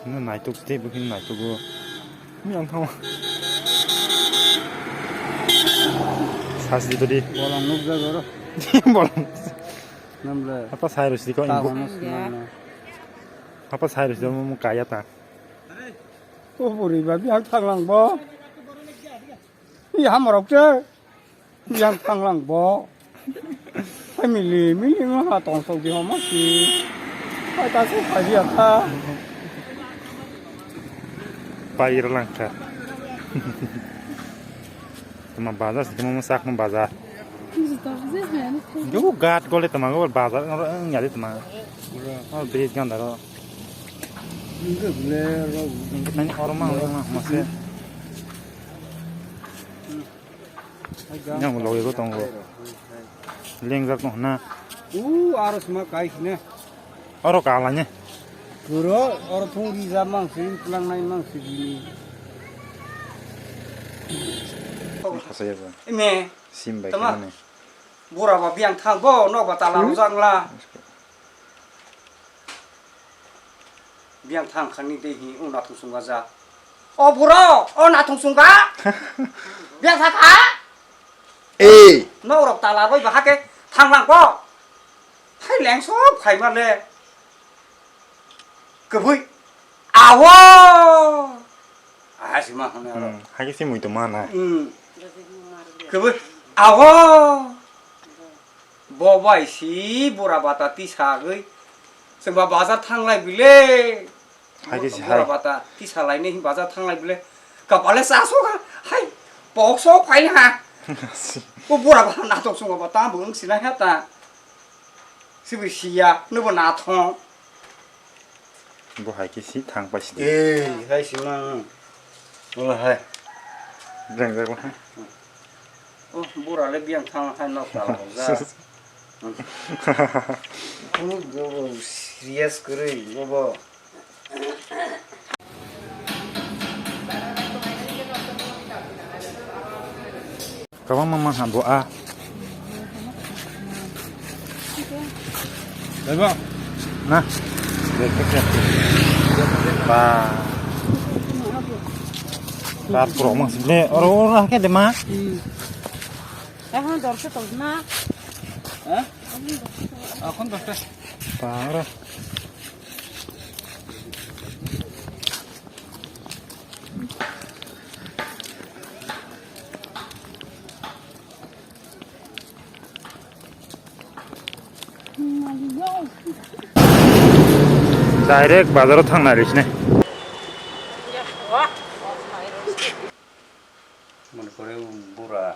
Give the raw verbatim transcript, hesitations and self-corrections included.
Naituk tei bwkhwini naitugo. Yang thang. Sas di tadi. Bolong nukjak oro. Bolong. Namle. Apa sai rusi ko? Tagono sinano. Apa sai rusi mo kaya ta. O buri ba biyang thanglang bo. Iya hamorok che. Yang thanglang bo. Family, mili ma ha tong sok di homa si. Pai ta se pai ya ta. Pai ir lang kha. Tama bazar si tama sak ma bazar. Yo gat gole tama go bazar ngoro ang yari tama. Oh bridge ganda ro. Ingke tani oro ma ma ma se. Yang logi ko tongo. Lengjak tong na. U aro sima kai sine. Oro kala ne. Kuro oro thung rija mang si, tlang nai mang si bini. Khasaya ba. Ime. Sim bai tama kene. Bura ba biyang thang bo, nok ba tala rujak la. Biyang thang khani de hi, o nathung sungga ja. O buro, o nathung sungga. Biyang thang kha? Eh. Nok rok tala roi ba hake thang lang ko. Hai leng so phai ma le. Kwbui. Awo. Aha sima hwnwi aro. Hmm, hai khe se mui tongma na. Hmm. Kwbui. Awo. Bo bai si bura bata tisagwi. Chwngba bazar thanglai bile. Hai khe se hai. Bura bata tisalaini bazar thanglai bile. Kapale chaso kha. Hai. Pokso phai ha. Si. Bo bura bata natok chwngba bata bo wng sinai ha ta. Sibo siya, nubo nathong. Bo hai khe si thang pai si. Eh, hai si ma. Wala hai. Jeng jeng hai. Oh, bura le biyang thang hai nok ta la ja. Kunu bo serious kwrwi bo. Kabang mama ha bo a. Eba. Na. Ba. Ba pro mang sih. Oro oro ke de ma. Hmm. Eh, hon dorse to na. Hah? Akon dorse. Ba oro. Direct bazar o thang nai rwsine. Mone kore bura.